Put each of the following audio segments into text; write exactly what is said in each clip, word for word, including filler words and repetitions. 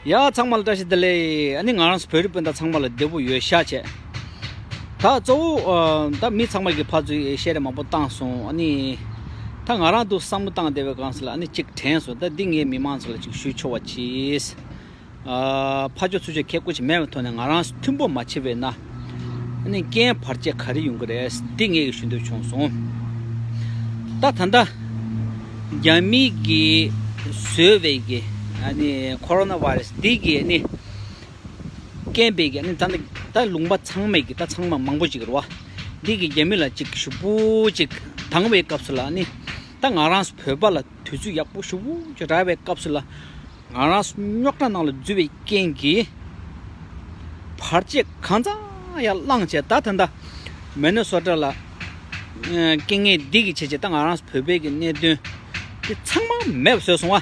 ཡ་ཚང་མ་ལ་བཀྲ་ཤིས་བདེ་ལེགས། ཨ་ནི་ང་རང་ཚོ་བོད་རིགས་སྤུན་ཟླ་ཚང་མ་ལ་བདེ་པོ་ཡོད་ཤག་བྱས། ད་གཙོ་བོ་ཨ་ད་མི་ཚང་མ་གི་ཕར་ཚུར་བཤད་རེས་མང་པོ་བཏང་སོང་། ཨ་ནི་ད་ང་རང་འདུག་བསམ་བློ་བཏང་བསྡད་པའི་སྒང་ཟེར་ལ་ཨ་ནི་གཅིག་དྲན་སོང་། ད་འདི་ངས་མི་མང་ཚོ་ལ་གཅིག་ཞུ་ཆོག་པ་གྱིས། ཨ་ཕར་ཕྱོགས་ཚུར་ཕྱོགས་ཁེ་ཀོ་ཅིག་མེད་པའི་ཐོག་ནས་ང་རང་མཐུན་པོ་མ་བྱས་པས་ན། ཨ་ནི་རྐྱེན་བར་ཆད་ག་རེ་ཡོང་གི་རེད་འདི་ངས་ཞུ་འདོད་བྱུང་སོང་། ད་ད་ལྟ་རྒྱ་མི་གིས་བཟོས་པའི་གི་ཨ་ནི་ཁོ་རོ་ན་བྷ་རེ་སི་འདི་གི་ཨ་ནི་རྐྱེན་པས་གི་ཨ་ནི་ད་ད་ལུང་པ་ཚང་མས་གི་ད་ཚང་མ་མང་པོ་ཅིག་རེད་བ། འདི་གི་རྒྱ་མི་ལ་ཅིག་ཞུ་པོ་ཅིག་དང་བའི་སྐབས་སུ་ལ་ཨ་ནི་ད་ང་རང་བོད་པ་ལ་དུས་ཚོད་ཡག་པོ་ཞུ་པོ་ཅིག་རག་པའི་སྐབས་སུ་ལ། ང་རང་རྙོག་དྲ་ནང་ལ་འཛུལ་བའི་རྐྱེན་གྱིས་བར་ཆད་གང་ཙམ་ཡང་བསླངས་བྱས། ད་ད་ལྟ་མི་ནི་སོ་ཊ་ལ་ཨ་རྐྱེན་ངན་འདི་གི་བྱས་བྱས་ད་ང་རང་བོད་པའི་གི་གནད་དོན་དེ་ཚང་མ་མེད་པ་བཟོས་སོང་བ།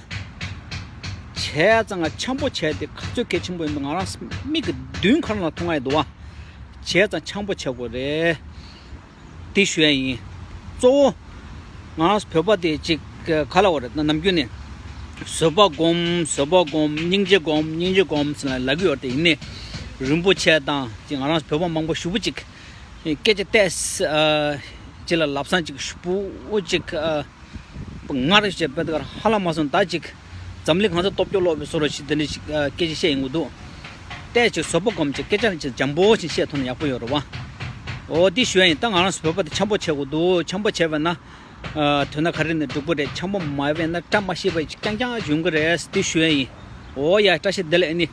བྱས་ཙང་ང་འཆམ་པོ་བྱས་ཏེ་ག་ཚོད་གལ་ཆེན་པོ་ཡིན་པ་ང་རང་མིག་གི་མདུན་ཁ་ལ་མཐོང་ཡ་འདུག་བ། བྱས་ཙང་འཆམ་པོ་བྱེད་དགོས་རེད། དེ་ཞུ་ཡ་ཡིན། གཙོ་བོ་ང་རང་བོད་པ་དེ་ཅིག་ག་ལ་བ་རེད་ན་ནམ་རྒྱུན་ནས་བཟོད་པ་སྒོམ། བཟོད་པ་སྒོམ། སྙིང་རྗེ་སྒོམ། སྙིང་རྗེ་སྒོམ་ཟེར་ལ་ལབ་ཀྱི་ཡོད་རེད། དེ་ཡིན་ནའི་རིན་པོ་ཆེ་དང་ཅིག་ང་རང་བོད་པ་མང་པོ་ཞུ་བོ་ཅིག་སྐད་ཆ་ཏོག་ཙམ་ཅིག་ལ་ལབ་སང་ཅིག་ཞུ་བོ་ཅིག་སྔར་བྱས་པའི་དེ་གར་ཧ་ལམ་མ་སོང་། ད་ཅིག་འཛམ་གླིང་གང་ས་སྟོབས་སྐྱོ་ལོག་པའི་བཟོ་འདྲ་ཞིག་དེ་འདྲ་ཞིག་སྐད་ཆ་བཤད་ཡོང་གི་འདུག་ཏོག་ཙམ་བཟོད་པ་སྒོམ་ཅིག་སྐད་ཆ་ཅིག་འཇམ་པོ་ཞིག་བཤད་ཐུབ་ན་ཡག་པོ་ཡོད་རེད་བ། འོ་འདི་ཞུ་ཡ་ཡིན། ད་ང་རང་ཚོ་བོད་པ་དེ་འཆམ་པོ་བྱེད་དགོས་འདུག་འཆམ་པོ་བྱས་པ་ན་དོན་དག་ག་རེ་ནས་འགྲུབ་ཀྱི་རེད། འཆམ་པོ་མ་བྱས་ན་བཀྲ་མ་ཤིས་པ་ཅིག་རྐྱང་རྐྱང་ཡོང་གི་རེད། འདི་ཞུ་ཡ་ཡིན། འོ་ཡ་བཀྲ་ཤིས་བདེ་ལེགས། ཨ་ནི་